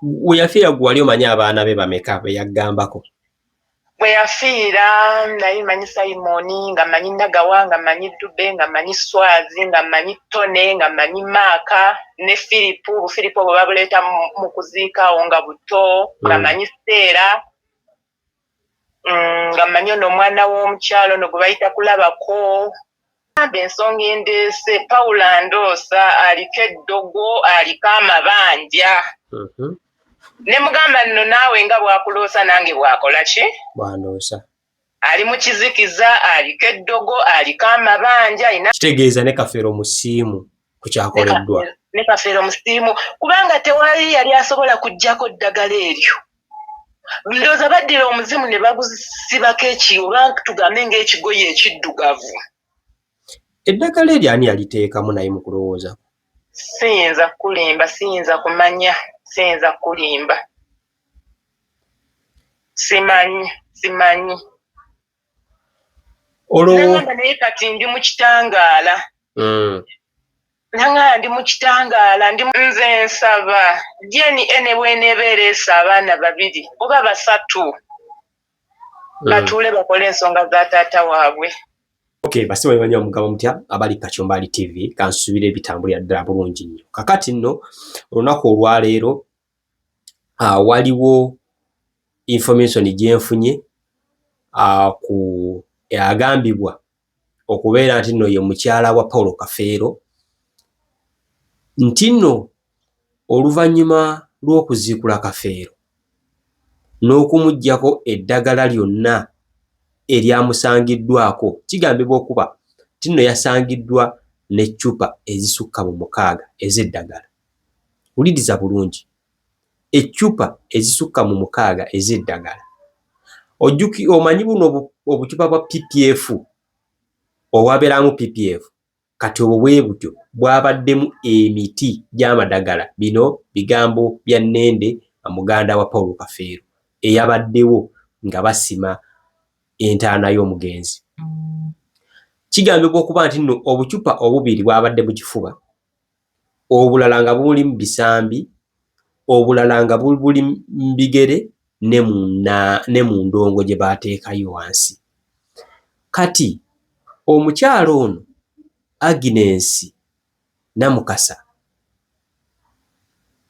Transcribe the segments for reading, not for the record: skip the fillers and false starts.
We yafiira gwe wali omanyi abaana be bameka be yaggambako? Bwe yafiira nali manyi Simoni, nga manyi Nagawa, nga manyi Dube, nga manyi Swazi, nga manyi Tone, nga manyi Maaka ne Firipu. Bufiripu obwo babuleeta mu kuziikaawo nga buto, nga manyi Seera, nga manyi ono omwana w'omukyalo ono gwe bayita Kulabako. Amba ensonga endeese Pawulo andoosa aliko eddogo, aliko amabanja. Ne mugamba nno naawe nga bw'akuloosa nange bw'akola ki? Bw'andoosa. Ali mu kizikiza, aliko eddogo, aliko amabanja, alina Kitegeeza ne Kafeero musiimu ku kyakoleddwa. Ne Kafeero musiimu kubanga tewali yali asobola kuggyako ddagala eryo. Ndowooza baddira omuzimu ne bagusibako eki oba tugambe ng'ekigoye ekiddugavu. Eddagala eryo ani yaliteekamu naye mu kulowooza? Siyinza kukulimba, siyinza kumanya, siyinza kukulimba. Simanyi, simanyi. Nangamba naye kati ndi mu kitangaala. Nangamba ndi mu kitangaala, ndi nze nsaba DNA ne bw'eneeba ereese abaana babiri oba basatu batuule bakole ensonga za taata waabwe. Okay, basi bali banyo mugabo mutya abali Kachumbali TV kansubire ebitambulira ddala bulungi nnyo. Kakati nno olunaku olwaleero waliwo information gye nfunye ku agambibwa okubeera nti nno ye mukyala wa Paulo Kafeero nti nno oluvannyuma lw'okuziikula Kafeero n'okumuggyako eddagala lyonna eryamusangiddwako kigambibwa okuba nti nno yasangiddwa n'eccupa ezisukka mu 6 ez'eddagala. Wuliriza bulungi, eccupa ezisukka mu 6 ez'eddagala. Omanyi buno obucupa bwa PPF obwabeeramu PPF, kati obwo bwe butyo bwabaddemu emiti gy'amadagala. Bino bigambo bya Nnende muganda wa Paulo Kafeero eyabaddewo nga basima entaana y'omugenzi. Kigambibwa okuba nti nno obucupa obubiri bwabadde mu kifuba, obulala nga buli mu bisambi, obulala nga buli mu bigere ne mu ndongo gye baateekayo wansi. Kati omukyala ono Agnes Namukasa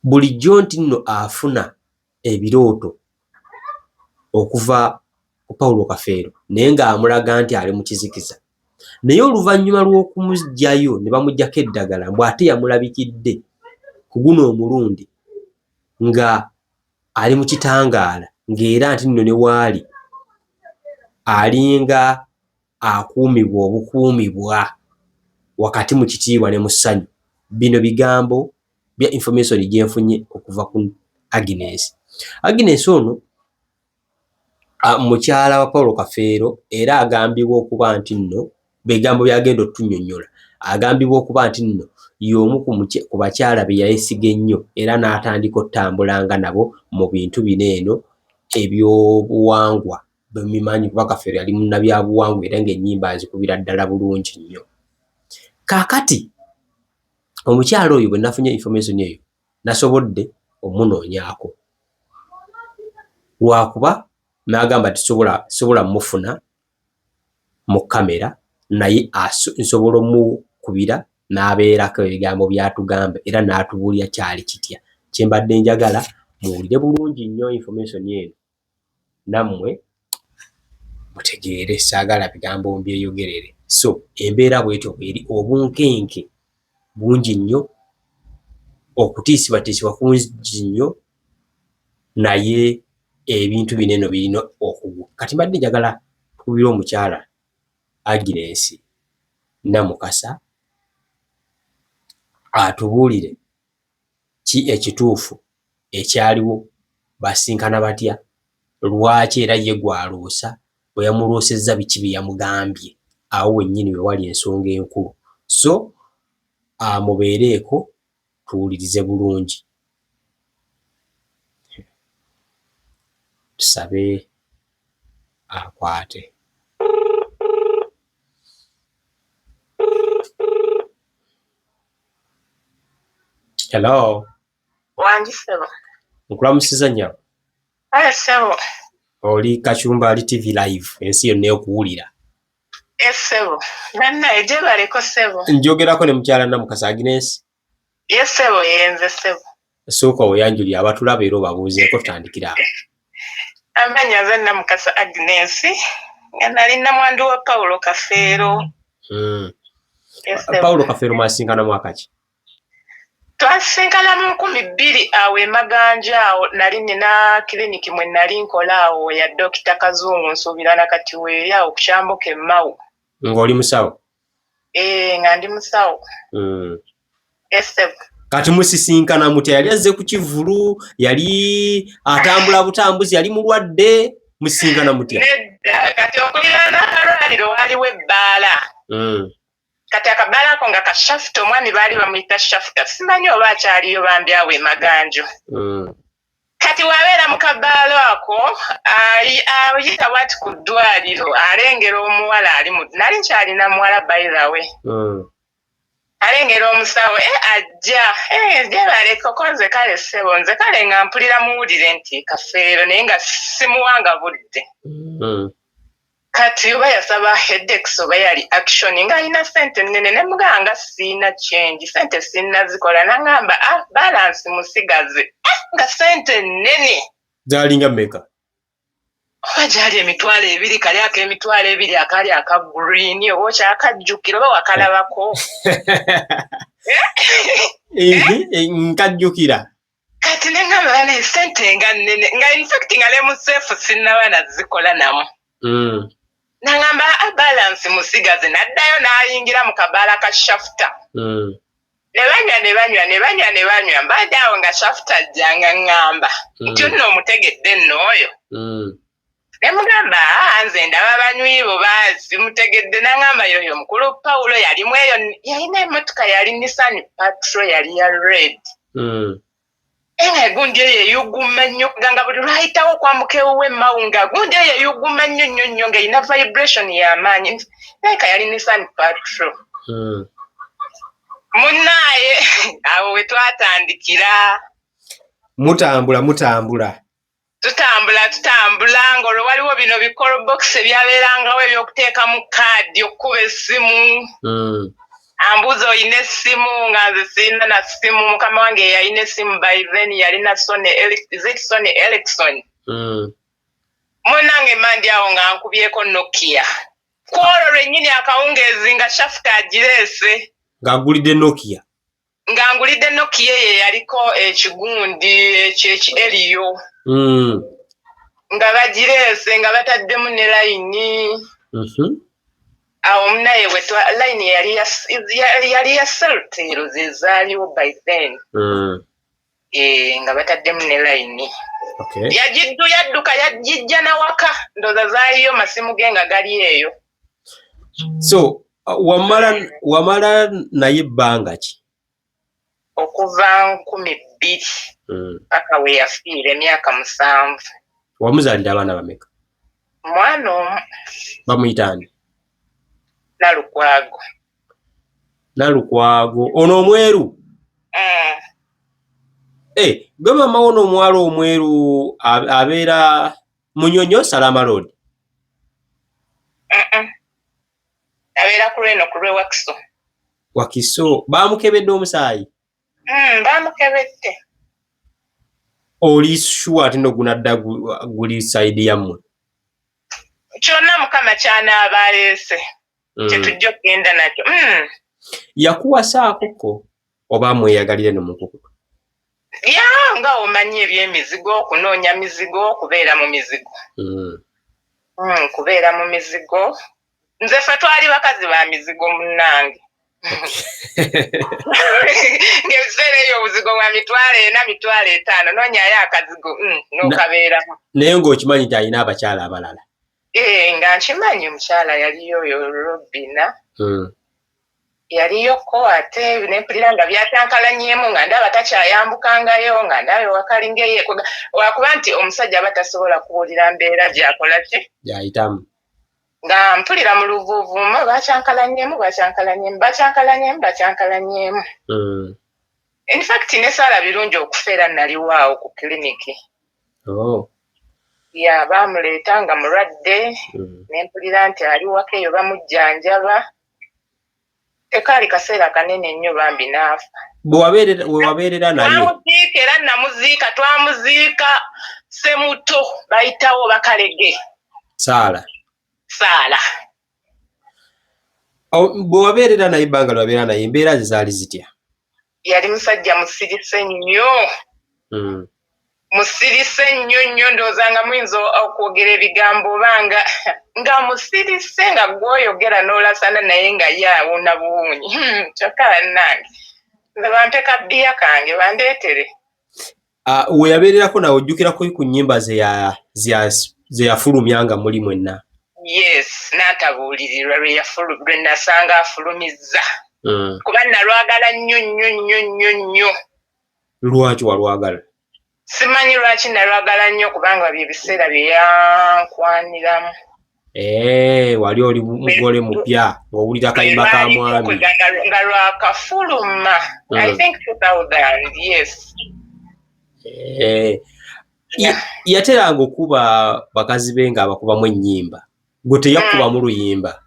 bulijjo nti nno afuna ebirooto okuva ku Paulo Kafeero naye ng'amulaga nti ali mu kizikiza. Naye oluvannyuma lw'okumuggyayo ne bamuggyako eddagala mbu ate yamulabikidde ku guno omulundi nga ali mu kitangaala ng'era nti nno ne waali alinga akuumibwa obukuumibwa wakati mu kitiibwa ne mu ssanyu. Bino bigambo bya information gye nfunye okuva ku Agnes. Agnes ono mukyala wa Paulo Kafeero era agambibwa okuba nti nno bigambo by'agenda otunnyonnyola, agambibwa okuba nti nno y'omu ku bakyala be yeesiga ennyo era n'atandika otambulanga nabo mu bintu bino eno ebyobuwangwa. Bemimanyi kuba Kafeero yali munnabyabuwangwa era ng'ennyimba azikubira ddala bulungi nnyo. Kaakati omukyala oyo bwe nafunye information eyo nasobodde omunoonyaako lwakuba n'agamba nti sobola mufuna mu kamera naye nsobola omukubira n'abeerako ebigambo by'atugamba era n'atubuulira kyali kitya. Kye mbadde njagala muwulire bulungi nnyo information eno nammwe mutegeere, saagala bigambo mbyeyogerere. So embeera bw'etyo bw'eri, obunkenke bungi nnyo, okutiisibwatiisibwa kungi nnyo, naye ebintu bino eno birina okugwa. Kati mbadde njagala tukubire omukyala Agnes Namukasa atubuulire ki ekituufu ekyaliwo, basinkana batya, lwaki era ye gw'aloosa, bwe yamuloosezza biki bye yamugambye. Awo wennyini we wali ensonga enkulu. So mubeereeko tuwulirize bulungi. Tusabe akwate. Hello. Wangi ssebo. Nkulamusiza nnyabo. Aye ssebo. Oli Kachumbali TV live, ensi yonna ekuwulira. Ssebo nannaye gyebaleko ssebo. Njogerako ne mukyala Namukasa Agnes. Ye ssebo, yenze ssebo. Sooka oyanjulire abatulaba era obabuuzeeko, tutandikira awo. Amannya nze Namukasa Agnes, nga nali namwandu wa Paulo Kafeero. Paulo Kafeero mwasinkana mwaka ki? Twasisinkana mu 2000 awo emaganja awo, nali nina kiriniki mwe nali nkola awo ya Dokita Kazungu, nsuubira nakati weeri awo ku Kyamboka Emmau. Ng'oli musawo? Ee, nga ndi musawo. Ssebo. Kati musisinkana mutya? Yali azze ku kivvulu, yali atambula butambuzi, yali mulwadde, musisinkana mutya? Nedda, kati okuliraana akalwaliro waaliwo ebbaala. Kati akabaala ako nga ka Shafuta, omwami baali bamuyita Shafuta, simanyi oba akyaliyo bambi awo emaganjo. Kati wabeera mu kabaalo ako, ayita bwati ku ddwaliro, alengera omuwala ali mu, nali nkyalina muwala by the way. Alengera omusawo, ajja, gyebaleko ko nze kale ssebo, nze kale nga mpulira muwulire nti Kafeero, naye nga simuwanga budde. Kati oba yasaba headaches oba yali action, ng'alina ssente nnene, ne mugamba nga siina change, ssente sinnazikola, n'aŋŋamba ah, balance musigaze, nga ssente nnene. Zaalinga mmeka? Oba gyali 20,000, kali ak'emitwalo 20 akaali aka green, oba okyakajjukira oba wakalabako? Nkajjukira. Kati ne ŋŋamba bane ssente nga nnene, nga in fact nga ne mu seefu sinnaba nazikola namu. N'aŋŋamba a balance musigaze, n'addayo n'ayingira mu kabaala ka Shafuta. Ne banywa ne banywa ne banywa ne banywa, mbadde awo nga Shafuta ajja nga ŋŋamba nti nno omutegedde nno oyo. Ne mugamba nze ndaba banywi bo simutegedde, n'aŋŋamba yoyo mukulu Paulo yalimu eyo, yalina emmotoka yali Nissan Patrol, yali ya red. Nga egundi eyo eyuguma nnyo, nga buli lwayitawo okwambuka ewuwe Emmawu nga gundi eyo eyuguma nnyo nnyo nnyo, ng'erina vibration y'amaanyi, naye ka yali Nissan Patrol. Munnaaye awo we twatandikira. Mutambula mutambula. Tutambula tutambula, ng'olwo waliwo bino bi call box ebyabeerangawo ebyokuteekamu kaadi okukuba essimu. Ambuuza oyina essimu, nga nze sirina na ssimu, mukama wange yalina essimu by then, yalina Sony, is it Sony Ericsson? Munnange mandi awo nga nkubyeko Nokia. Ku olwo lwennyini akawungeezi nga Shafuta agireese. Ng'agulidde Nokia? Nga ngulidde Nokia eyo yaliko ekigundi ekyo eki eriyo. Nga bagireese nga bataddemu ne layini. Awo munaye we layini yali ya Celtel ze zaaliwo by then. Nga bataddemu ne layini. Yagiddu yadduka yagijja nawaka, ndowooza zaaliyo masimu ge nga gali eyo. So wamala naye ebbanga ki? Okuva 2000 paka we yafiira, emyaka 7. Wamuzaalira abaana bameka? Mwana omu. Bamuyita ani? Nalukwago. Nalukwago ono omweru? Gwe maama wo n'omuwala omweru abeera Munyonyo Salama Road? Abeera ku lweno ku lwe Wakiso. Wakiso. Baamukebedde omusaayi? Baamukebedde. Oli sure ati no gunadda guli side yammwe? Kyonna Mukama ky'anaaba aleese kyetujja okugenda nakyo. Yakuwasaako ko oba mweyagalire no mukukutu? Ya, nga omanyi ebyemizigo, okunoonya mizigo, okubeera mu mizigo. Kubeera mu mizigo. Nze ffe twali bakazi ba mizigo munnange. Ng'ebiseera ebyo obuzigo bwa 400,000, 500,000, noonyayo akazigo n'okabeeramu. Naye ng'okimanyi nti alina abakyala abalala? Nga nkimanyi, omukyala yaliyo oyo Robina. Yaliyoko ate ne mpulira nga byakyankalanyemu, nga ndaba takyayambukangayo, nga ndaba ewakalinga eyeekoga, lwakuba nti omusajja aba tasobola kuwulira mbeera gy'akola ki? Gy'ayitamu. Nga mpulira mu luvuuvuumo bakyankalanyemu, bakyankalanyemu, bakyankalanyemu, bakyankalanyemu. In fact ne Saala Birungi okufa era naliwaawo ku kiliniki. Oh. Ya, baamuleeta nga mulwadde. Ne mpulira nti ali waka eyo bamujjanjaba. Tekaali kaseera kanene nnyo bambi n'afa. Bwe wabeerera naye? Twamuziika era namuziika, twamuziika Semuto, bayitawo Bakalege. Saala. Saala. Bwe wabeerera naye, ebbanga lwabeera naye, embeera ze zaali zitya? Yali musajja musirise nnyo. Musirise nnyo nnyo, ndowooza nga muyinza okwogera ebigambo oba nga musirise nga gw'oyogera n'olasana naye nga ye awuuna buwuunyi. Kyokka bannange, nze bampe kabbiya kange bandeetere. We yabeererako nawe, ojjukirako ku nnyimba ze yafulumya nga muli mwenna? Yes, n'atabuulirirwa lwe nasanga afulumizza. Kuba nalwagala nnyo nnyo nnyo nnyo nnyo. Lwaki walwagala? Simanyi lwaki nalwagala nnyo, kubanga bye biseera bye yankwaniramu. Wali oli mugole mupya ng'owulira kayimba ka mwami. Nga lwakafuluma. I think 2000, yes. Yateranga okuba bakazi be ng'abakubamu ennyimba. Gwe teyakubamu luyimba?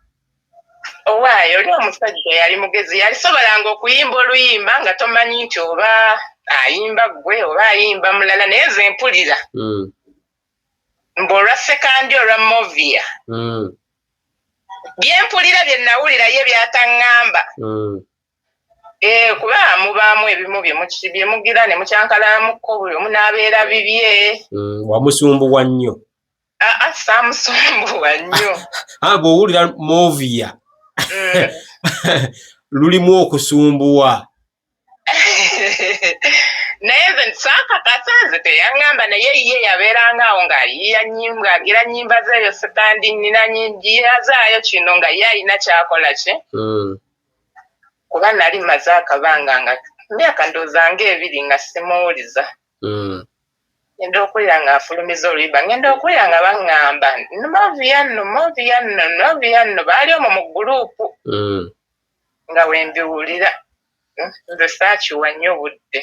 Owaayo, oli omusajja yali mugezi, yalisobolanga okuyimba oluyimba nga tomanyi nti oba ayimba ggwe oba ayimba mulala, naye nze mpulira. Mbu olwa Sekandi, olwa Movia. Bye mpulira, bye nawulira ye byataŋŋamba. Kuba mubaamu ebimu bye mugira ne mukyankalamukko, buli omu n'abeera bibye. Wamusumbuwa nnyo? Aa, saamusumbuwa nnyo. Bw'owulira Movia lulimu okusumbuwa. Naye nze saakakasa, nze teyaŋŋamba, naye ye yabeeranga awo ng'ayiiya nnyimba, agira nnyimba zeeyo Sekandi nnina nyimbazaayo kino, nga ye alina kyakola ki. Kuba nali mmaze akabanga nga myaka ndowooza nga 2 nga simuwuliza. Ngenda okuwulira ng'afulumiza oluyimba, ngenda okuwulira nga baŋŋamba Movia nno, Movia nno, Movia nno, baali omwo mu group. Nga bwe mbiwulira, nze saakiwa nnyo budde.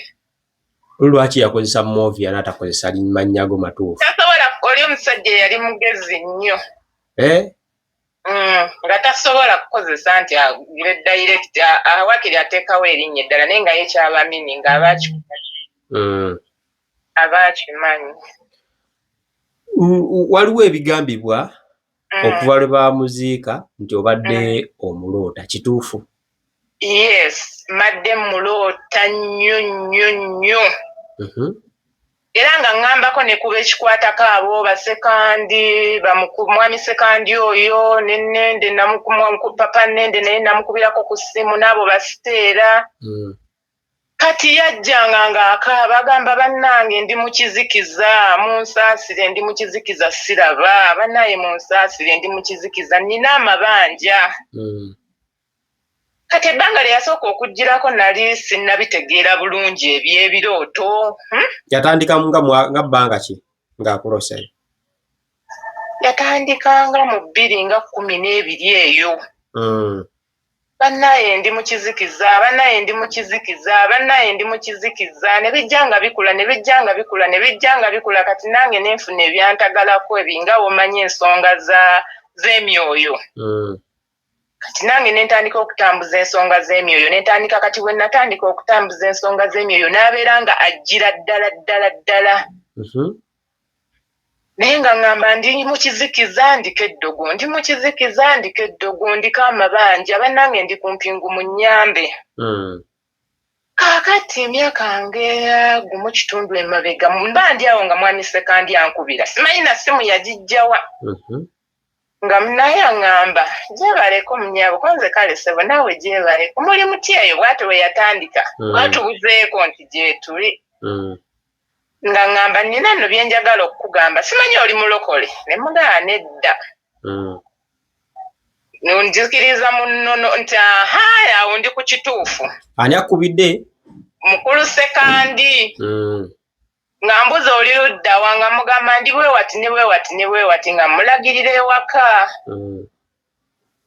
Lwaki yakozesa Movia n'atakozesa mannya go matuufu? Tasobola, oli omusajja yali mugezi nnyo. Eh? Nga tasobola kukozesa nti agire direct, awakiri ateekawo erinnya eddala, naye nga ye kyabamini nga aba akimanyi. Waliwo ebigambibwa okuva lwe bamuziika nti obadde omuloota, kituufu? Yes, mbadde muloota nnyo nnyo nnyo. Era nga ŋŋambako ne kuba ekikwatako abo Basekandi, mwami Sekandi oyo ne Nende, papa Nende naye namukubirako ku ssimu, n'abo Basiteera. Kati yajjanga ng'akaaba, agamba, "Bannange, ndi mu kizikiza, munsaasire, ndi mu kizikiza, siraba, bannaye munsaasire, ndi mu kizikiza, nnina amabanja." Kati ebbanga lye yasooka okugirako nali sinnabitegeera bulungi eby'ebirooto. Yatandika nga bbanga ki ng'akuloseyo? Yatandikanga mu 2012 eyo. "Bannaye, ndi mu kizikiza, bannaye, ndi mu kizikiza, bannaye, ndi mu kizikiza." Ne bijja nga bikula, ne bijja nga bikula, ne bijja nga bikula. Kati nange ne nfuna ebyantagalako ebi, nga womanyi ensonga z'emyoyo. Kati nange ne ntandika okutambuza ensonga z'emyoyo, ne ntandika. Kati bwe natandika okutambuza ensonga z'emyoyo, n'abeera nga ajjira ddala ddala ddala. Naye nga ŋŋamba, "Ndi mu kizikiza, ndiko eddogo, ndi mu kizikiza, ndiko eddogo, ndiko amabanja, bannange, ndi ku mpingu, mu nnyambe." Kaakati emyaka nga 1.5 emabega, mba ndi awo nga mwami Sekandi ankubira, simanyi na ssimu yagijjawa. Nga naye aŋŋamba, "Gyebaleko munyabo." Konze, "Kale ssebo, naawe gyebaleko, muli muti eyo?" Bw'atyo bwe yatandika. Bwatubuzeeko nti gyetuli. Nga ŋŋamba, "Nina nno bye njagala okukugamba, simanyi oli mulokole?" Ne mugamba, "Nedda." Nzikiriza mu nnono nti aha, awo ndi ku kituufu. Ani akubidde? Mukulu Sekandi. Nga mbuza, "Oli luddawa?" Nga mugamba, "Ndi bwe wati ne bwe wati ne bwe wati," nga mulagirira ewaka.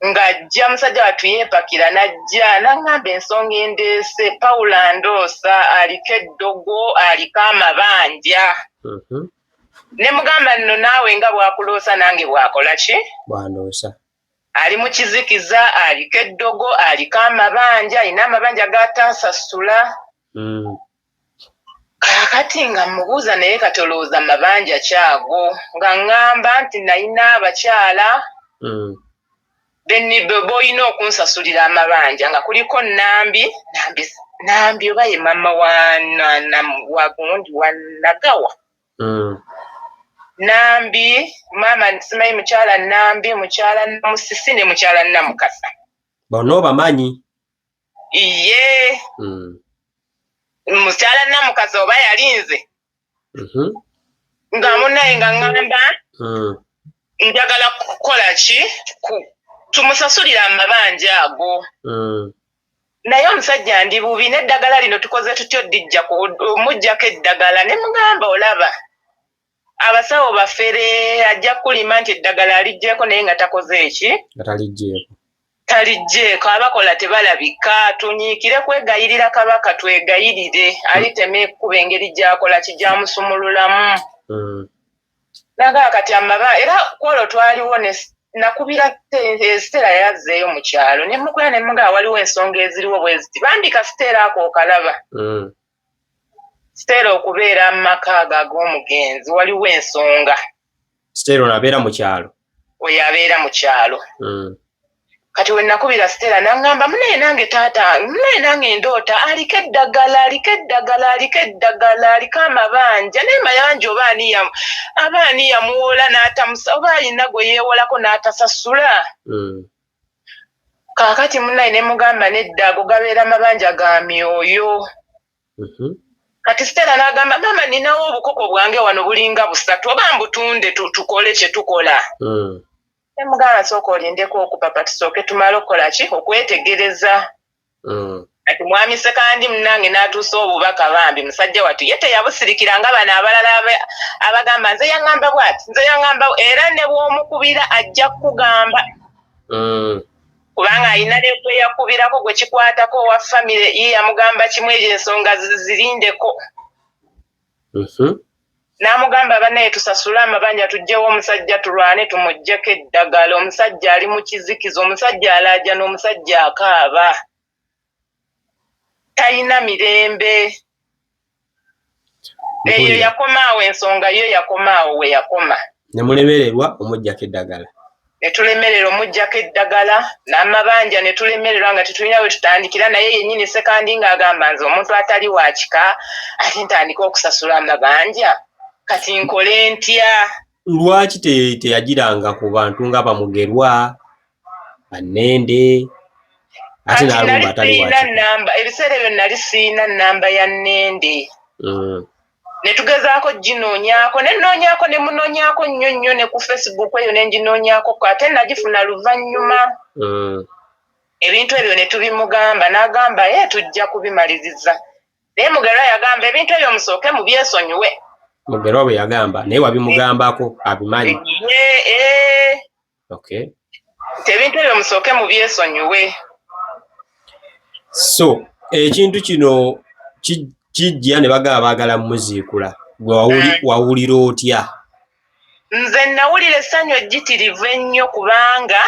Ng'ajja musajja wattu yeepakira n'ajja n'aŋŋamba ensonga endeese Pawulo andoosa aliko eddogo aliko amabanja. Ne mugamba nno naawe nga bw'akuloosa nange bw'akola ki? Bw'andoosa. Ali mu kizikiza aliko eddogo aliko amabanja alina amabanja g'ataasasula. Kaakati nga mmubuuza naye kati olowooza mabanja ki ago? Nga ŋŋamba nti nalina abakyala b'olina okunsasulira amabanja nga kuliko Nambi, Nambi, Nambi oba ye maama wa, na, na, wa gundi wa Nagawa. Nambi, maama simanyi mukyala Nambi, mukyala Namusisi ne mukyala Namukasa. Bonna obamanyi? Iye. Mukyala Namukasa oba yalinze. Nga munnaye nga ŋŋamba njagala kukola ki? Tumusasulire amabanja ago. Naye omusajja ndi bubi n'eddagala lino tukoze tutya oddijja omuggyako eddagala ne mugamba olaba abasawo bafere ajja kukulima nti eddagala aliggyeko naye nga takoze eki? Nga taliggyeeko. Taliggyeeko abakola tebalabika tunyiikire kwegayirira Kabaka twegayirire alitema ekkubo engeri gy'akola ki gy'amusumululamu. Nagamba kati amaba era kwolwo twaliwo ne nakubira Stella yazzeeyo mu kyalo ne mukubira ne mugamba waliwo ensonga eziriwo bwe ziti bambi ka Stella ako okalaba. Stella okubeera mu maka ago ag'omugenzi waliwo ensonga. Stella ono abeera mu kyalo? Oyo abeera mu kyalo. Kati we nakubira Stella n'aŋŋamba munaye nange taata munaye nange ndoota aliko eddagala aliko eddagala aliko eddagala aliko amabanja naye mayanja oba ani aba ani yamuwola n'atamusa oba alina gwe yeewolako n'atasasula. Kaakati munaye ne mugamba nedda ago gabeera mabanja ga myoyo. Kati Stella n'agamba maama ninawo obukoko bwange wano bulinga busatu oba mbutunde tukole kye tukola. Ne mugamba sooka olindeko okupapa tusooke tumale okukola ki okwetegereza. Kati mwami Ssekandi munnange n'atuusa obubaka bambi musajja wattu ye teyabusirikira nga bano abalala abagamba nze yaŋŋamba bw'ati nze yaŋŋamba era ne bw'omukubira ajja kukugamba. Kubanga alina ne gwe yakubirako gwe kikwatako owa famire ye yamugamba kimu eyo ensonga zirindeko. N'amugamba bannaye tusasule amabanja tuggyewo omusajja tulwane tumuggyeko eddagala omusajja ali mu kizikiza omusajja alaajana omusajja akaaba talina mirembe. Eyo yakoma awo ensonga yo yakoma awo we yakoma. Ne mulemererwa omuggyako eddagala. Ne tulemererwa omuggyako eddagala n'amabanja ne tulemererwa nga tetulina we tutandikira naye yennyini Ssekandi ng'agamba nze omuntu atali wa kika ate ntandika okusasula amabanja kati nkole ntya? Lwaki teyagiranga ku bantu nga Bamugerwa, Bannende ate n'alumba atali wa kika? Namba ebiseera ebyo nali siyina nnamba ya Nnende. Ne tugezaako ginoonyaako ne nnoonyaako ne munoonyaako nnyo nnyo ne ku Facebook eyo ne nginoonyaako ate nagifuna luvannyuma. Ebintu ebyo ne tubimugamba n'agamba ye tujja kubimaliriza. Naye Mugerwa yagamba ebintu ebyo musooke mubyesonyiwe. Mugerwa bwe yagamba naye wabimugambako abimanyi. Okay. Ebintu ebyo musooke mubyesonyiwe. So ekintu kino kijja ne bagamba baagala muziikula gwe wawulira otya? Nze nawulira essanyu ejjitirivu ennyo kubanga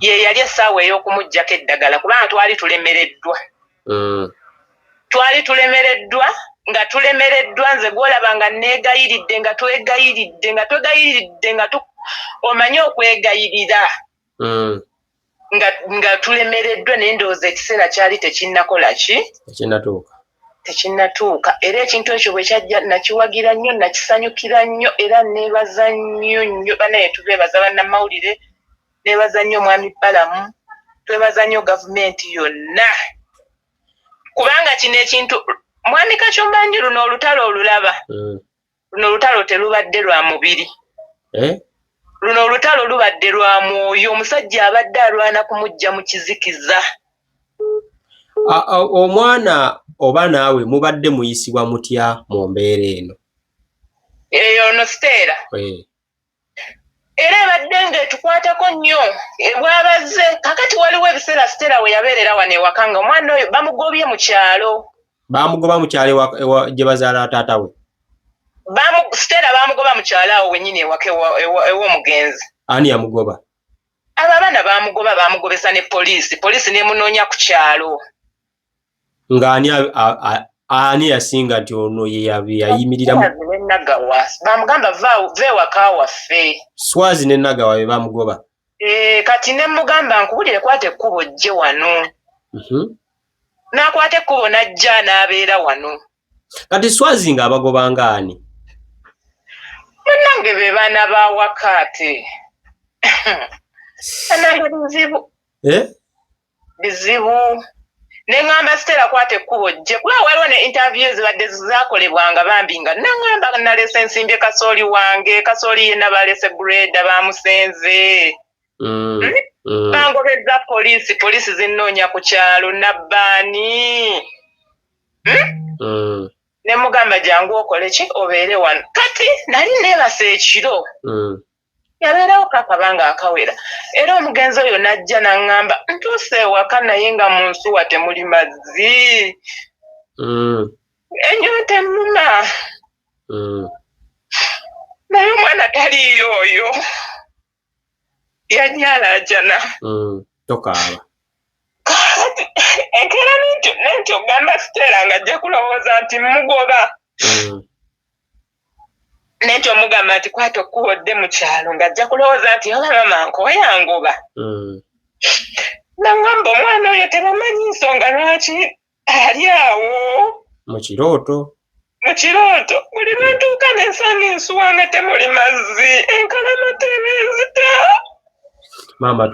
ye yali essaawa ey'okumuggyako eddagala kubanga twali tulemereddwa. Twali tulemereddwa nga tulemereddwa nze gw'olaba nga neegayiridde nga twegayiridde nga twegayiridde nga omanyi okwegayirira. Nga tulemereddwa naye ndowooza ekiseera kyali tekinnakola ki? Tekinnatuuka. Tekinnatuuka. Era ekintu ekyo bwe kyajja nakiwagira nnyo nakisanyukira nnyo era neebaza nnyo nnyo bannaye tubeebaza bannamawulire neebaza nnyo omwami Balamu twebaza nnyo gavumenti yonna kubanga kino ekintu mwami Kachumba ndi luno olutalo olulaba. Luno olutalo telubadde lwa mubiri. Luno olutalo lubadde lwa mwoyo omusajja abadde alwana kumujja mu kizikiza. Omwana oba naawe mubadde muyisibwa mutya mu mbeera eno? Eyo ono Stella. Era ebadde ng'etukwatako nnyo bwabazze. Kakati waliwo ebiseera Stella we yabeerera wano ewaka nga omwana oyo bamugobye mu kyalo. Bamugoba mu kyalo gye bazaala taata we? Stella bamugoba mu kyalo awo wennyini ewaka ew'omugenzi. Ani yamugoba? Abo abaana bamugoba, bamugobesa ne poliisi, poliisi nemunoonya ku kyalo. Nga ani yasinga nti ono ye yayimiriramu? Ne Nagawa bamugamba va ewaka waffe. Swazi ne Nagawa be bamugoba. Kati ne mugamba nkubulire, kwata ekkubo ojje wano. N'akwata ekkubo n'ajja n'abeera wano. Kati Swazi ng'abagobanga ani? Munnange be baana ba waka ate. Bannange bizibu. Bizibu. Ne ŋŋamba Stella kwata ekkubo ojje, kuba waliwo ne interview ezibadde zaakolebwanga bambi nga naŋŋamba naleese nsimbye kasooli wange, kasooli yenna baleese grader bamusenze. Bangobezza poliisi, poliisi zinnoonya ku kyalo Nabbaani. Ne mugamba jangu okole ki obeere wano. Kati nali neebase ekiro. Yabeerawo kakabanga akawera. Era omugenzi oyo n'ajja n'aŋŋamba ntuuse ewaka naye nga mu nsuwa temuli mazzi. Ennyonta ennuma. Naye omwana taliiyo oyo. Yajja alaajana. Tokaaba. Kati enkeera nentyo ogamba Stella ng'ajja kulowooza nti mugoba. Nentyo omugamba nti kwata okkubo odde mu kyalo ng'ajja kulowooza nti oba maama nkooye angoba. Naŋŋamba omwana oyo tebamanyi nsonga lwaki ali awo. Mu kirooto. Mu kirooto buli lwe ntuuka ne nsanga ensuwa nga temuli mazzi, enkalamata ebenzita. Maama,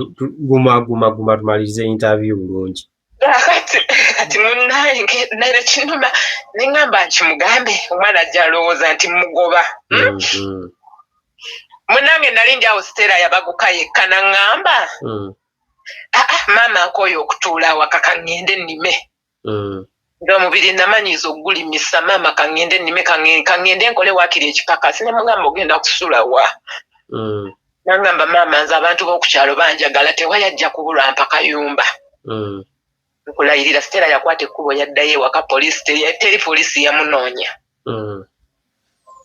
guma guma guma, tumalirize interview bulungi. Kati munnaye naye kinuma ne ŋŋamba nkimugambe omwana ajja alowooza nti mugoba. Munnange nali ndi awo Stella yabaguka yekka n'aŋŋamba aa maama nkooye okutuula awaka, kaŋŋende nnime. Nga omubiri namanyiiza okugulimisa, maama kaŋŋende nnime, kaŋŋende nkole waakiri ekipakasi. Ne mugamba ogenda kusula wa? N'aŋŋamba maama nze abantu b'oku kyalo banjagala, tewali ajja kubulwa mpa kayumba. Nkulayirira Stella yakwata ekkubo yaddayo ewaka, poliisi teri poliisi yamunoonya.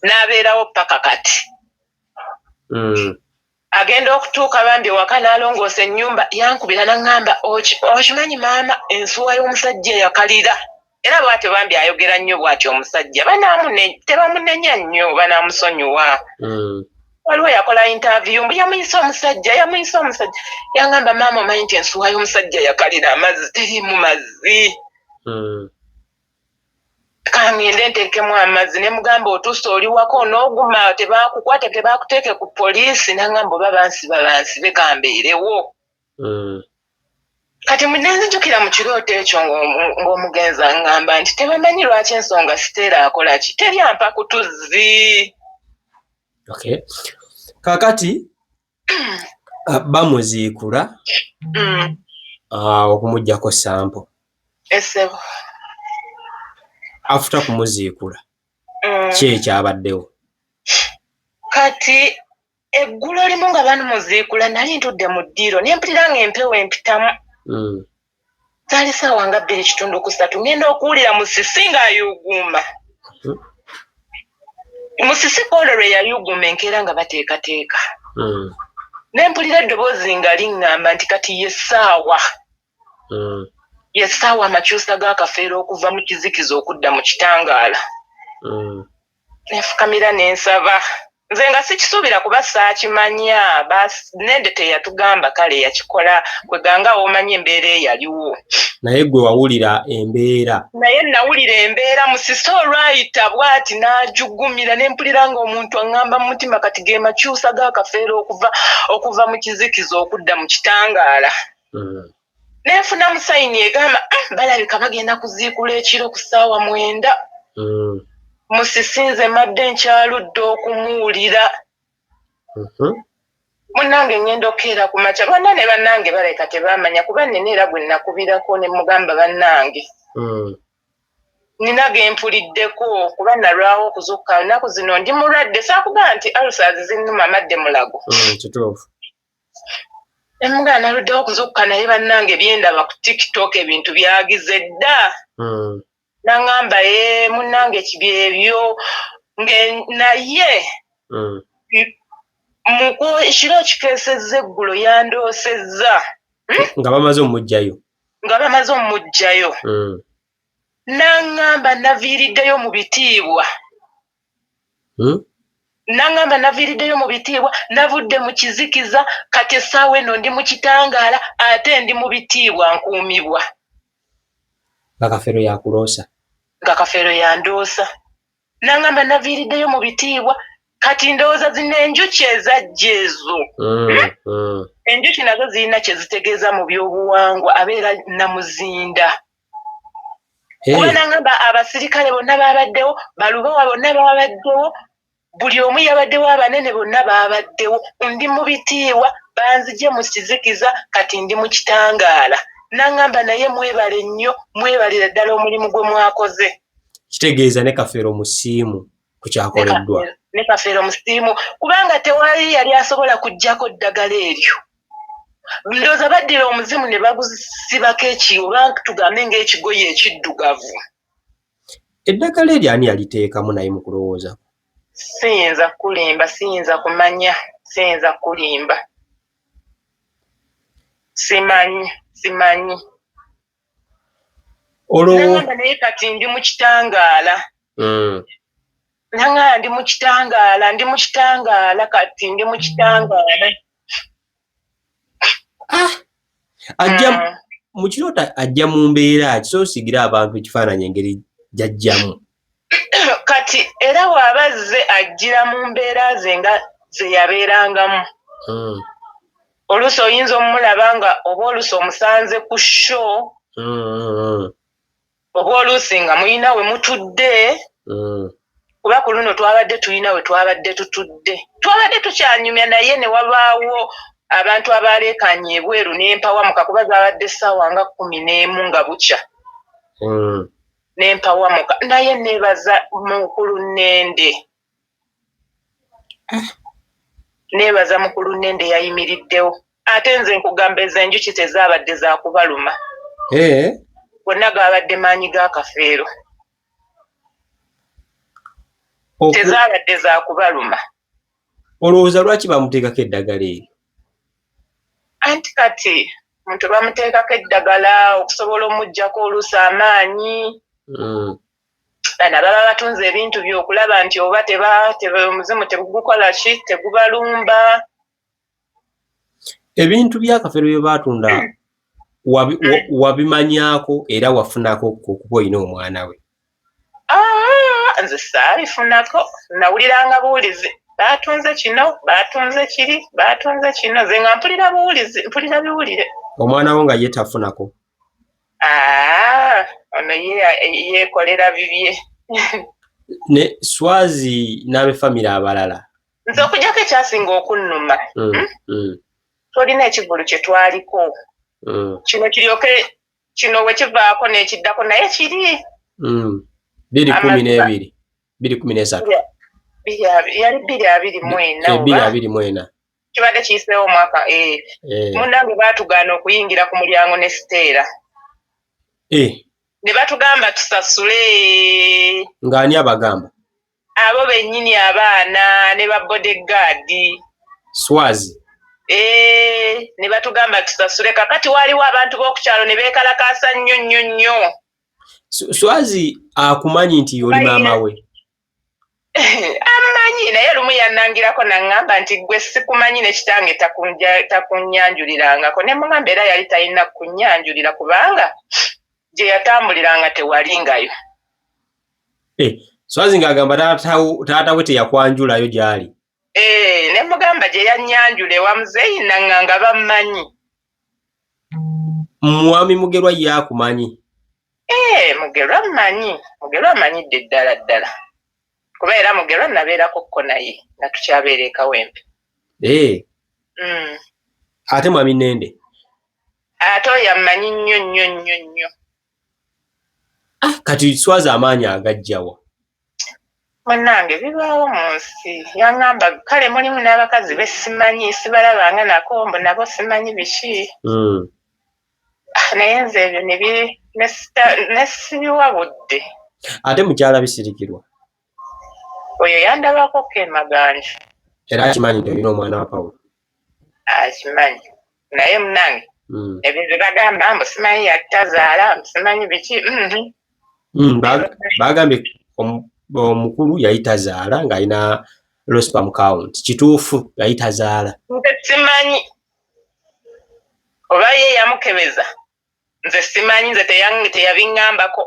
N'abeerawo paka kati. Agenda okutuuka bambi ewaka n'alongoosa ennyumba, yankubira n'aŋŋamba okimanyi maama ensuwa y'omusajja yakalira. Era bw'atyo bambi ayogera nnyo bw'atyo omusajja tebamunenya nnyo, banaamusonyiwa. Waliwo yakola interview mbu yamuyise omusajja, yamuyise omusajja. Yaŋŋamba maama omanyi nti ensuwa y'omusajja yakalira amazzi teriimu mazzi. Kangende nteekemu amazzi. Ne mugamba otuuse oli waka onooguma tebakukwate tebakuteeke ku poliisi? N'aŋŋamba oba bansiba bansibe kambeerewo. Kati nenzijukira mu kirooto ekyo ng'omugenzi aŋŋamba nti tebamanyi lwaki ensonga Stella akola ki, teri ampa ku tuzzi. Okay. Kaakati bamuziikula okumuggyako sample. Essebo. After kumuziikula ki ekyabaddewo? Kati eggulo limu nga banumuziikula nali ntudde mu ddiiro ne mpulira ng'empewo empitamu. Zaali ssaawa nga 2:45, ngenda okuwulira Musisi ng'ayuuguuma. Musisi kwolwo lwe yayuuguuma enkeera nga bateekateeka. Ne mpulira eddoboozi nga liŋŋamba nti kati ye ssaawa. Ye ssaawa amakyusa ga Kafeero okuva mu kizikiza okudda mu kitangaala. Nenfukamira ne nsaba. Nze nga sikisuubira kuba saakimanya, nende teyatugamba, kale yakikola kweganga w'omanyi embeera eyaliwo. Naye gwe wawulira embeera. Naye nawulira embeera. Musisi olwayita bw'ati n'ajugumira ne mpulira ng'omuntu aŋŋamba mu mutima kati ge makyusa ga Kafeero okuva mu kizikiza okudda mu kitangaala. Nenfuna mu sign egamba balabika bagenda kuziikula ekiro ku ssaawa 9. Musisi nze mbadde nkyaludde okumuwulira. Munnange ŋŋenda okukeera ku makya bonna ne bannange balabika tebaamanya kuba nnina era gwe nakubirako ne mugamba bannange. Nina gempuliddeko kuba nalwawo okuzuukuka ennaku zino ndi mulwadde saakugamba nti ulcers zinnuma madde mulago. Kituufu. Emugana naluddewo okuzuukuka naye bannange byendaba ku TikTok ebintu byagize dda. Nangamba ye munnange kibi ebyo naye ekiro kikeesezza eggulo yandoosezza. Nga bamaze omuggyayo. Nga bamaze omuggyayo. Nangamba naviiriddeyo mu bitiibwa. Nangamba naviiriddeyo mu bitiibwa, navudde mu kizikiza, kati essaawa eno ndi mu kitangaala ate ndi mu bitiibwa nkuumibwa. Nga Kafeero yakuloosa. Nga Kafeero yandoosa. Nangamba naviiriddeyo mu bitiibwa, kati ndowooza zino enjuki ezajja ezo. Enjuki nazo zirina kye zitegeeza mu byobuwangwa, abeera namuzinda. Kuba nangamba abasirikale bonna baabaddewo, balubawa bonna baabaddewo, buli omu yabaddewo, abanene bonna baabaddewo, ndi mu bitiibwa, banzigye mu kizikiza, kati ndi mu kitangaala. Nangamba naye mwebale nnyo, mwebalire ddala omulimu gwe mwakoze. Kitegeeza ne Kafeero musiimu ku kyakoleddwa. Ne Kafeero musiimu kubanga tewali yali asobola kuggyako ddagala eryo. Ndowooza baddira omuzimu ne bagusibako oba tugambe ng'ekigoye ekiddugavu. Eddagala eryo ani yaliteekamu naye mu kulowooza? Siyinza kulimba, siyinza kumanya, siyinza kulimba. Simanyi, simanyi. Nangamba naye kati ndi mu kitangaala. Nangamba ndi mu kitangaala, ndi mu kitangaala, kati ndi mu kitangaala. Ajja mu kirooto, ajja mu mbeera ki? Soosigira abantu ekifaananyi engeri gy'ajjamu. Kati era bw'aba azze ajjira mu mbeera ze nga ze yabeerangamu. Oluusi oyinza omulaba nga oba oluusi omusanze ku show, oba oluusi nga mulina we mutudde. Kuba ku luno twabadde tulina we twabadde tutudde. Twabadde tukyanyumya naye ne wabaawo abantu abaleekaanye ebweru n'empawamuka kuba zaabadde ssaawa nga 11 nga bukya. N'empawamuka naye neebaza mukulu Nnende. Neebaza mukulu Nnende yayimiriddewo. Ate nze nkugamba ezo enjuki tezaabadde za kubaluma. Gonna gaabadde maanyi ga Kafeero. Tezaabadde za kubaluma. Olowooza lwaki bamuteekako eddagala eryo? Anti kati muntu bamuteekako eddagala okusobola omuggyako oluusi amaanyi. Bano baba batunze ebintu bye okulaba nti oba omuzimu tegukola ki, tegubalumba. Ebintu bya Kafeero bye baatunda wabimanyaako era wafunako okuba olina omwana we? Nze saabifunako, nawuliranga buwulizi. Baatunze kino, baatunze kiri, baatunze kino, nze nga mpulira buwulizi, mpulira biwulire. Omwana wo nga ye tafunako? Ono ye yeekolera bibye. Ne Swazi n'abefamire abalala. Nze okuggyako ekyasinga okunnuma. Tolina ekivvulu kye twaliko. Kino kiryoke kino we kivaako n'ekiddako naye kiri. 2012, 2013. Yali 2024. 2024. Kibadde kiyiseewo omwaka. Munnange baatugaana okuyingira ku mulyango ne Siteera. Ne batugamba tusasule. Ng'ani abagamba? Abo bennyini abaana ne ba bodyguard. Swazi. Ne batugamba tusasule. Kakati waaliwo abantu b'oku kyalo ne beekalakaasa nnyo nnyo nnyo. Swazi akumanyi nti oli maama we? Amanyi naye lumu yannangirako n'aŋŋamba nti ggwe sikumanyi ne kitange takunnyanjulirangako. Ne mugamba era yali talina kunnyanjulira kubanga gye yatambuliranga tewalingayo. Swazi ng'agamba taata we teyakwanjulayo gy'ali. Ne mugamba gye yannyanjula ewa muzeeyi naŋŋanga bammanyi. Mwami Mugerwa ye akumanyi? Mugerwa mmanyi, Mugerwa amanyidde ddala ddala. Kuba era Mugerwa nabeerako ko naye nga tukyabeera e Kawempe. Ate Mwami Nnende? Ate oyo ammanyi nnyo nnyo nnyo nnyo. Ah, kati Swazi amaanyi agajjawa? Munnange, bibaawo mu nsi. Yaŋŋamba kale mulimu n'abakazi besimanyi, sibalabanga nako, mbu nabo simanyi biki. Ah, naye nze ebyo nesibiwa budde. Ate mukyala Bisirikirwa? Oyo yandabako ko emaganja. Era akimanyi nti olina omwana wa Pawulo? Akimanyi, naye munange, ebyo bye bagamba mbu simanyi yatazaala, mbu simanyi biki. Bagambye omukulu yali tazaala ng'alina low sperm count. Kituufu yali tazaala? Nze simanyi oba ye yamukebeza, nze simanyi, nze teyabiŋŋambako.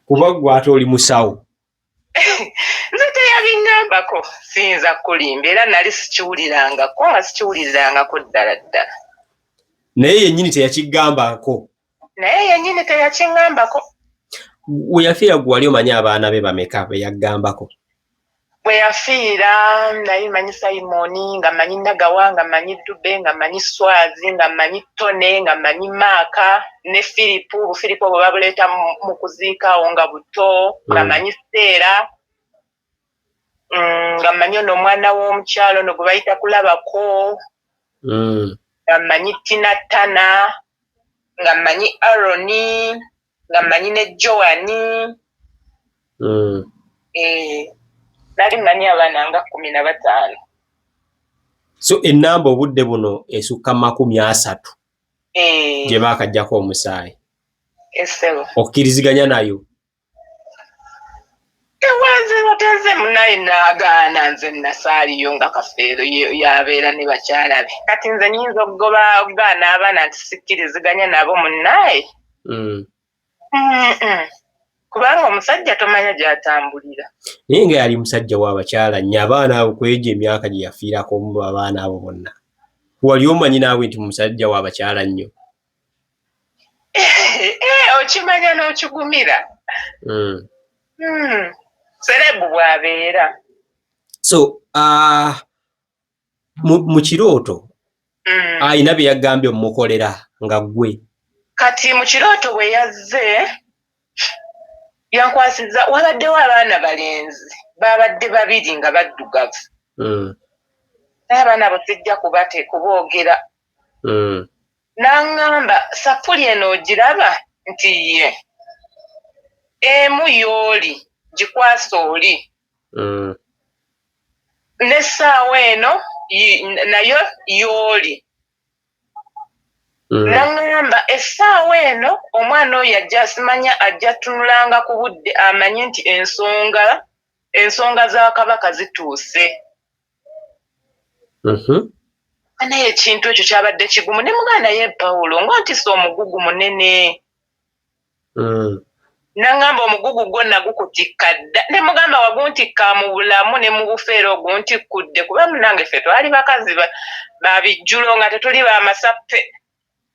Kuba gwe ate oli musawo. Nze teyabiŋŋambako, siyinza kulimba, era nali sikiwulirangako, nga sikiwulirangako ddala ddala. Naye yennyini teyakigambako? Naye yennyini teyakiŋŋambako. We yafiira gwe wali omanyi abaana be bameka be yagambako? Bwe yafiira nali manyi Simoni, nga manyi Nagawa, nga manyi Dube, nga manyi Swazi, nga manyi Tone, nga manyi Maaka ne Firipu. Bufiripu obwo babuleeta mu kuziikaawo nga buto. Nga manyi Seera, nga manyi ono omwana w'omukyalo ono gwe bayita Kulabako, nga manyi Tina Tana, nga manyi Aroni, nga manyi ne Joani. Eh, nali manyi abaana nga 15. So enamba obudde buno esukka 30 Eh, gye baakaggyako omusaayi. Esebo. Okkiriziganya nayo? Ewanze bateze munaye naagaana, nze nasaaliyo nga Kafeero yabeera ne bakyala be. Kati nze nyinza okugoba okugaana abaana nti sikkiriziganya nabo, munnaye? Kubanga omusajja tomanya gy'atambulira. Naye nga yali musajja w'abakyala nnyo, abaana abo kwegyo emyaka gye yafiirako mu abaana abo bonna, wali omanyi naawe nti musajja w'abakyala nnyo? Eh, okimanya n'okigumira. Celeb bw'abeera. So mu kirooto ayina bye yagambye omukolera nga ggwe? Kati mu kirooto bwe yazze yankwasiza, wabaddewo abaana balenzi, babadde babiri nga baddugavu, naye abaana abo sijja kubate kuboogera. N'aŋŋamba, "Sapuli eno ogiraba?" Nti ye emu y'oli gikwasa oli, n'essaawa eno nayo y'oli." N'aŋŋamba essaawa eno omwana oyo ajja simanya ajja tunulanga ku budde amanye nti ensonga za Kabaka zituuse. Naye ekintu ekyo kyabadde kigumu, ne muganda naye Pawulo ng'ontisa omugugu munene. Naŋŋamba omugugu gwo nagukutikka dda, ne mugamba waguntikka mu bulamu ne mu bufeera oguntikkudde, kuba munange ffe twali bakazi ba bijjulo nga tetuli bamasappe.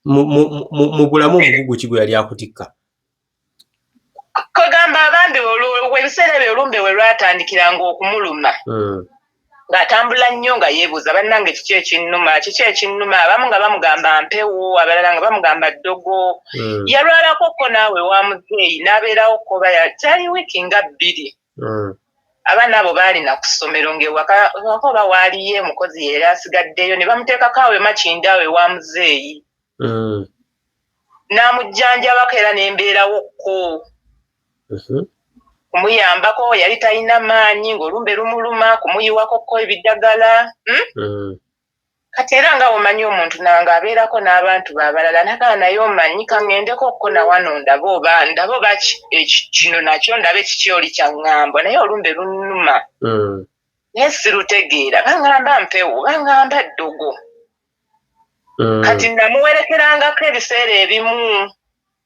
Mu bulamu omugugu ki gwe yali akutikka? Kwegamba abambi ebiseera ebyo olumbe we lwatandikiranga okumuluma, ng'atambula nnyo nga yeebuuza, "Bannange, kiki ekinnuma? Kiki ekinnuma?" Abamu nga bamugamba mpewo, abalala nga bamugamba ddogo. Yalwalako ko naawe wa muzeeyi n'abeerawo koba kyali wiiki nga 2. Abaana abo baalina ku ssomero, ng'ewaka waka oba waaliyo omukozi yali asigaddeyo, ne bamuteekako awo emakindi awo ewa muzeeyi, n'amujjanjabako era n'embeerawo ko kumuyambako. Yali talina maanyi, ng'olumbe lumuluma, kumuyiwako ko ebiddagala, Kati era nga omanyi omuntu nange abeerako n'abantu be abalala, nagaa naye omanyi kaŋŋendeko ko nawano ndabe oba kino nakyo ndabe kiki oli kyaŋŋamba, naye olumbe lunnuma, naye sirutegeera. Baŋŋamba mpewo, baŋŋamba ddogo. Kati namuwerekerangako ebiseera ebimu.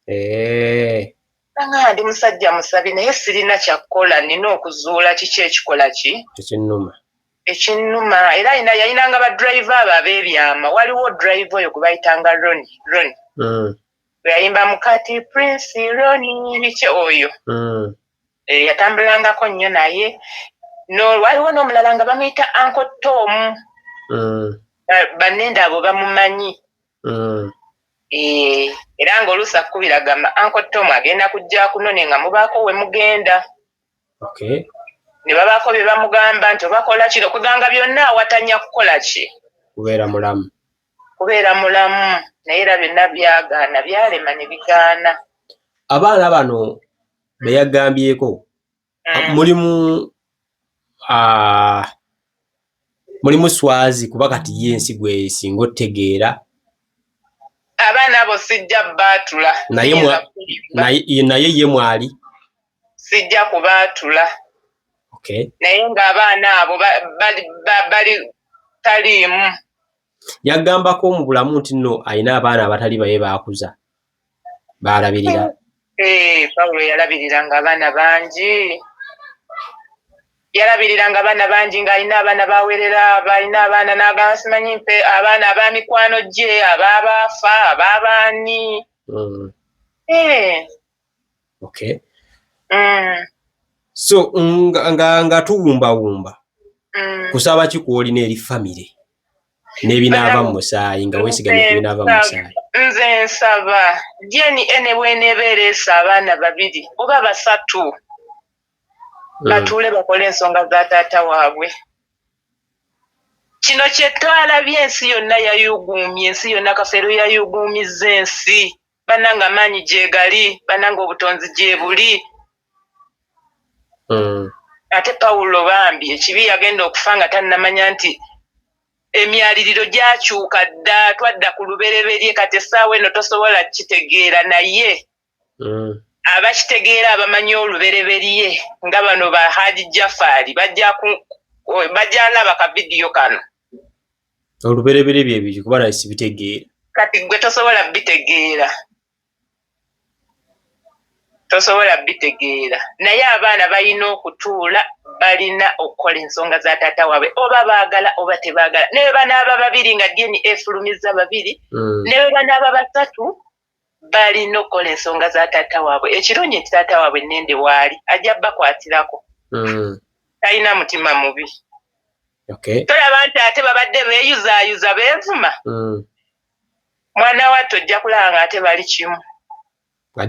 Eh. Nanga ndi musajja musabi, naye sirina kyakkola, nina okuzuula kiki ekikola ki ekinnuma. Ekinnuma. Era yalinanga ba driver abo ab'ebyama. Waliwo driver oyo gwe bayitanga Roni Roni, bwe yayimba mukati Prince Roni biki oyo. Eh, yatambulangako nnyo naye. No waliwo n'omulala nga bamuyita Uncle Tom. Bannenda abo bamumanyi. Eh, era ng'oluusi akkubira gamba Uncle Tom agenda kujja akunone nga mubaako we mugenda. Okay. Ne babaako bye bamugamba nti obakola kino kuganga byonna awatanya kukola ki? Kubeera mulamu. Kubeera mulamu naye era byonna byagaana byalema ne bigaana. Abaana bano be yagambyeko mulimu mulimu Swazi kuba kati ye ensi gwe singa otegeera. Abaana abo sijja baatula. Naye ye mwali? Sijja kubaatula. Okay. Naye ng'abaana abo bali taliimu. Yagambako mu bulamu nti nno alina abaana abatali baye baakuza baalabirira. Pawulo yalabiriranga abaana bangi. Yalabiriranga abaana bangi ng'alina abaana bawerera, balina abaana n'agamba simanyi mpe abaana ab'emikwano gye, ab'abaafa, ab'abaani. Okay. So nga tuwumbawumba. Kusaba ki kw'olina eri famire n'ebinaava mu musaayi nga weesigamye ku binaava mu musaayi? Nze nsaba DNA ne bw'eneeba ereese abaana babiri oba basatu batuule bakole ensonga za taata waabwe. Kino kye twalabye ensi yonna yayuguumye, ensi yonna Kafeero yayuguumizza ensi. Bannange amaanyi gye gali, bannange obutonzi gye buli. Ate Pawulo bambi ekibi yagenda okufa nga tannamanya nti emyaliriro gyakyuka dda, twadda ku lubereberye kati essaawa eno tosobola kukitegeera naye abakitegeera abamanyi olubereberye nga bano ba Haji Jafari bajja laba ka vidiyo kano. Olubereberye bye biki kuba naye sibitegeera. Kati gwe tosobola bitegeera. Tosobola bitegeera. Naye abaana balina okutuula, balina okukola ensonga za taata waabwe oba baagala oba tebaagala. Ne bwe banaaba babiri nga DNA efulumizza babiri, ne bwe banaaba basatu balina okukola ensonga za taata waabwe. Ekirungi nti taata waabwe Nnende waali ajja bakwatirako. Talina mutima mubi. Okay. Tolaba nti ate babadde beeyuzaayuza beevuma. Mwana wattu ojja kulaba nga ate bali kimu. Nga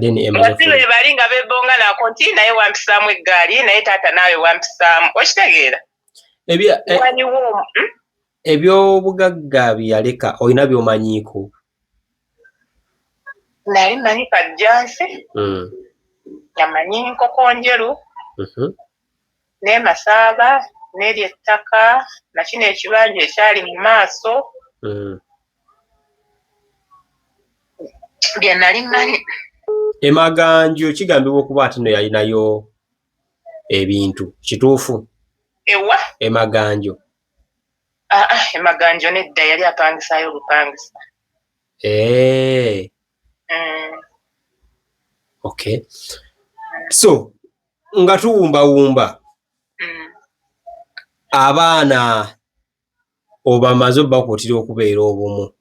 si be bali nga beebonga nako nti naye wampisaamu eggaali naye taata naawe wampisaamu. Okitegeera? Waliwo Ebyobugagga bye yaleka olina by'omanyiiko? Nali mmanyi Kajjansi. Nga mmanyi Nkoko Njeru. Ne Masaaba n'eryo ettaka na kino ekibanja ekyali mu maaso. Bye nali mmanyi. Emaganjo kigambibwa okuba ati nno yalinayo ebintu, kituufu? Ewa? Emaganjo. Emaganjo nedda yali apangisaayo bupangisa. Okay. So nga tuwumbawumba abaana obamaze obakuutira okubeera obumu.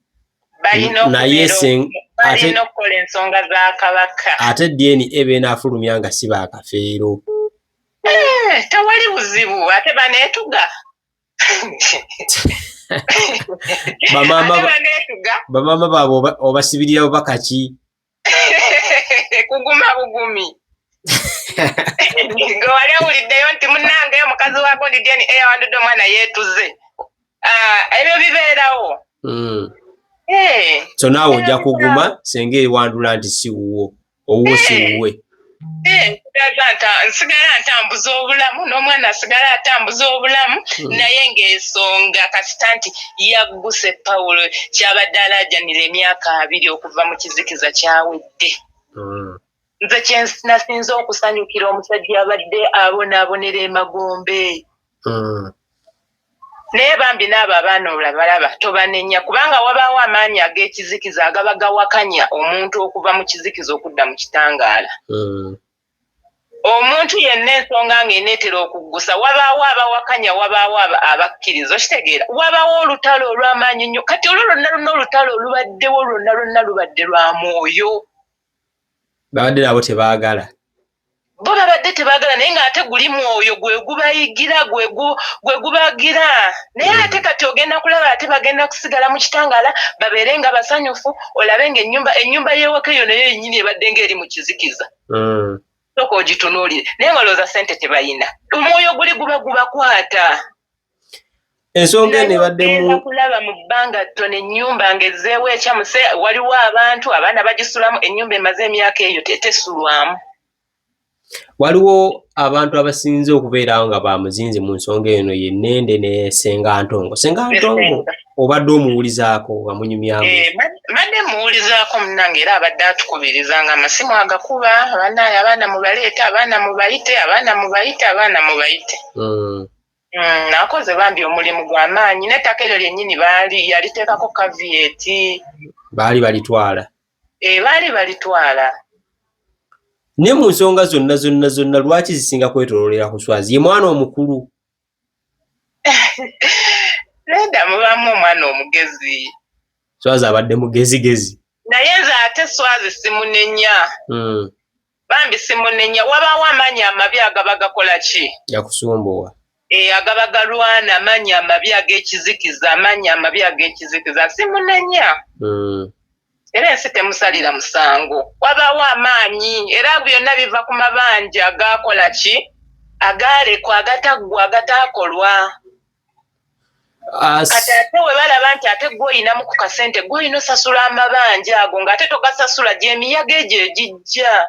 Naye balina okukola ensonga za Kabaka. Ate DNA b'enaafulumya nga si ba Kafeero. Tewali buzibu ate baneetuga. Bamaama baabwe obasibirira bubaka ki? Kuguma bugumi. Nga wali owuliddeyo nti munnange omukazi wa gundi DNA yawandudde omwana yeetuze. Ebyo bibeerawo. So naawe ojja kuguma singa ewandula nti si wuwo, owuwo si wuwe. Nsigala ntambuza obulamu n'omwana asigala atambuza obulamu naye ng'ensonga kasita nti yagguse Pawulo kyabadde alaajanira emyaka 20 okuva mu kizikiza kyawedde. Nze kye nasinze okusanyukira omusajja abadde abonaabonera emagombe. Naye bambi n'abo abaana olabalaba tobanenya kubanga wabaawo amaanyi ag'ekizikiza agaba gawakanya omuntu okuva mu kizikiza okudda mu kitangaala. Omuntu yenna ensonga ng'eneetera okuggusa wabaawo abawakanya wabaawo abakkiriza okitegeera wabaawo olutalo olw'amaanyi ennyo kati olwo lwonna lwonna olutalo olubaddewo lwonna lwonna lubadde lwa mwoyo. Babadde nabo tebaagala. Bo babadde tebaagala, naye ng'ate guli mwoyo gwe gubayigira, gwe gubagira. Naye ate kati ogenda kulaba ate bagenda kusigala mu kitangaala, babeere nga basanyufu, olabe ng'ennyumba, ennyumba y'ewaka eyo nayo yennyini ebadde ng'eri mu kizikiza. Sooka ogitunuulire, naye nga olowooza ssente tebayina, omwoyo guli guba gubakwata. Ensonga eno ebaddemu kulaba mu bbanga ttono ennyumba ng'ezzeewo ekyamuse, waliwo abantu, abaana bagisulamu, ennyumba emaze emyaka eyo tesulwamu. Waliwo abantu abasinze okubeerawo nga bamuzinzi mu nsonga eno, ye Nnende ne Ssenga Ntongo. Ssenga Ntongo obadde omuwulizaako nga munyumyamu? Mbadde muwulizaako munnange, era abadde atukubiriza nga amasimu agakuba, abaana, abaana mubaleete, abaana mubayite, abaana mubayite, abaana mubayite. Akoze bambi omulimu gw'amaanyi, n'ettaka eryo lyennyini baali yaliteekako caveat. Baali balitwala. Baali balitwala. Naye mu nsonga zonna zonna zonna, lwaki zisinga kwetooloolera ku Swazi? Ye mwana omukulu. Nedda, mubaamu omwana omugezi. Swazi abadde mugezigezi. Naye nze ate Swazi simunenya. Bambi simunenya, wabaawo amaanyi amabi agaba gakola ki? Yakusumbuwa. Agaba galwana, amaanyi amabi ag'ekizikiza, amaanyi amabi ag'ekizikiza, simunenya. Era ensi temusalira musango, wabaawo amaanyi, era byonna biva ku mabanja agakola ki? Agaalekwa, agataggwa, agataakolwa. Kati ate we balaba nti ate gwe oyinamu ku kasente, gwe oyina osasula amabanja ago, ng'ate togasasula, gy'emiyaga egyo egijja.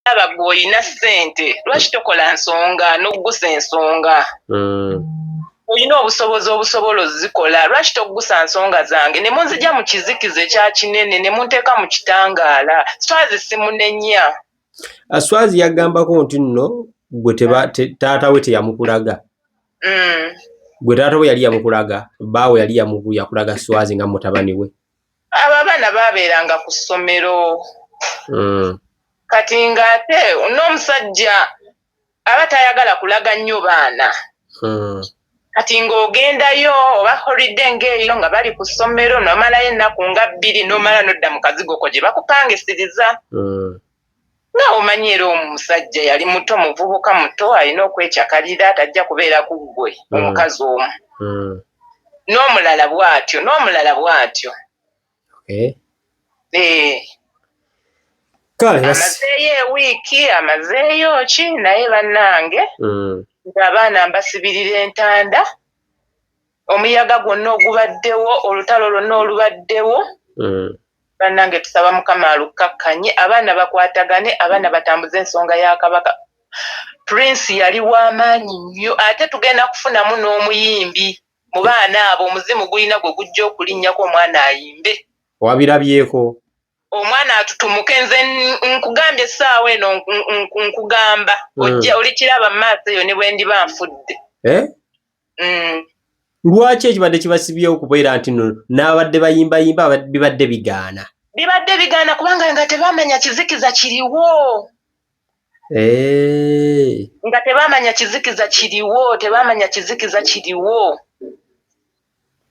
Aba gwe oyina ssente, lwaki tokola nsonga n'oggusa ensonga? Olina obusobozi obusobola ozikola, lwaki toggusa nsonga zange ne munzija mu kizikiza ekya kinene ne munteeka mu kitangaala? Swazi simunenya. Swazi yagambako nti nno gwe taata we teyamukulaga. Gwe taata we yali yamukulaga, bbaawe yali yakulaga Swazi nga mutabani we. Abo abaana baabeeranga ku ssomero. Kati ng'ate n'omusajja aba tayagala kulaga nnyo baana. Kati ng'ogendayo oba holiday ng'eyo nga bali ku ssomero, n'omalayo ennaku nga 2, n'omala n'odda mu kazigo ko gye bakupangisiriza. Nga omanyi era omusajja yali muto, muvubuka muto, alina okwekyakalira, tajja kubeera ku ggwe omukazi omu. N'omulala bw'atyo, n'omulala bw'atyo. Kale, amazeeyo ewiiki, amazeeyo ki, naye bannange, ng'abaana mbasibirira entanda, omuyaga gwonna ogubaddewo, olutalo lwonna olubaddewo, bannange tusaba Mukama alukkakkanye, abaana bakwatagane, abaana batambuze ensonga ya Kabaka. Prince yali w'amaanyi nnyo, ate tugenda kufunamu n'omuyimbi mu baana abo, omuzimu gulina gwe gujja okulinnyako, omwana ayimbe. Wabirabyeko? Omwana atutumuke, nze nkugambye essaawa eno, nkugamba, ojja olikiraba mu maaso eyo ne bwe ndiba nfudde. Lwaki ekibadde kibasibyewo okubeera nti nno n'abadde bayimbayimba bibadde bigaana? Bibadde bigaana kubanga nga tebamanya kizikiza kiriwo. Nga tebamanya kizikiza kiriwo, tebamanya kizikiza kiriwo.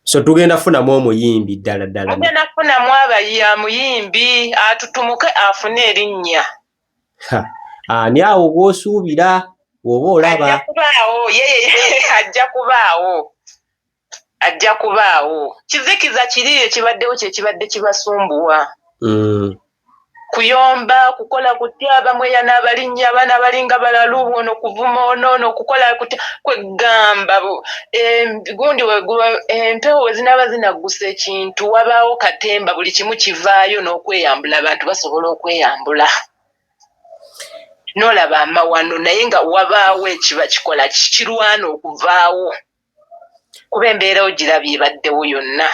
So tugenda kufunamu omuyimbi ddala ddala? Mugenda kufunamu abayi muyimbi atutumuke afune erinnya. Ani awo gw'osuubira bw'oba olaba? Ajja kubaawo, ye ajja kubaawo, ajja kubaawo. Kizikiza kiri ekibaddewo kye kibadde kibasumbuwa. Kuyomba, kukola kutya, bamweya n'abalinnya, abaana balinga balalu, ono kuvuma ono, ono kukola kutya, kwegamba gundi empewo we zinaaba zinaggusa ekintu, wabaawo katemba, buli kimu kivaayo n'okweyambula, abantu basobola okweyambula. N'olaba amawano, naye nga wabaawo ekiba kikola kirwana okuvaawo. Kuba embeera ogirabye ebaddewo yonna.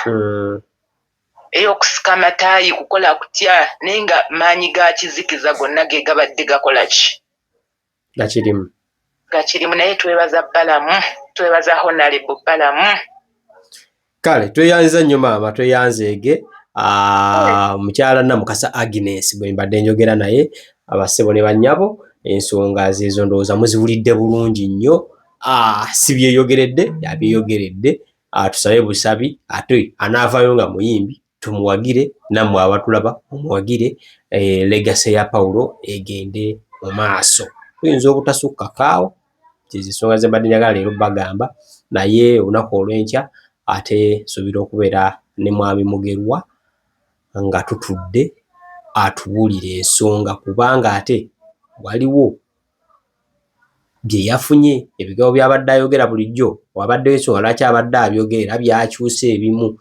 Ey'okusika amataayi, kukola kutya, naye nga maanyi ga kizikiza gonna ge gabadde gakola ki? Gakirimu. Gakirimu, naye twebaza Balamu, twebaza Honorable Balamu. Kale tweyanziza nnyo maama, tweyanzeege. Mukyala Namukasa Agnes bwe mbadde njogera naye, abassebo ne bannyabo, ensonga zeezo ndowooza muziwulidde bulungi nnyo. Si byeyogeredde, yabyeyogeredde. Tusabe busabi, ate anaavaayo nga muyimbi. Tumuwagire, nammwe abatulaba mumuwagire, legacy ya Pawulo egende mu maaso. Tuyinza obutasukkakaawo, zezo ensonga ze mbadde njagala leero bagamba, naye olunaku olw'enkya ate nsuubira okubeera ne Mwami Mugerwa nga tutudde atubuulire ensonga, kubanga ate waliwo bye yafunye, ebigambo by'abadde ayogera bulijjo wabaddewo ensonga lwaki abadde abyogera era byakyuse ebimu.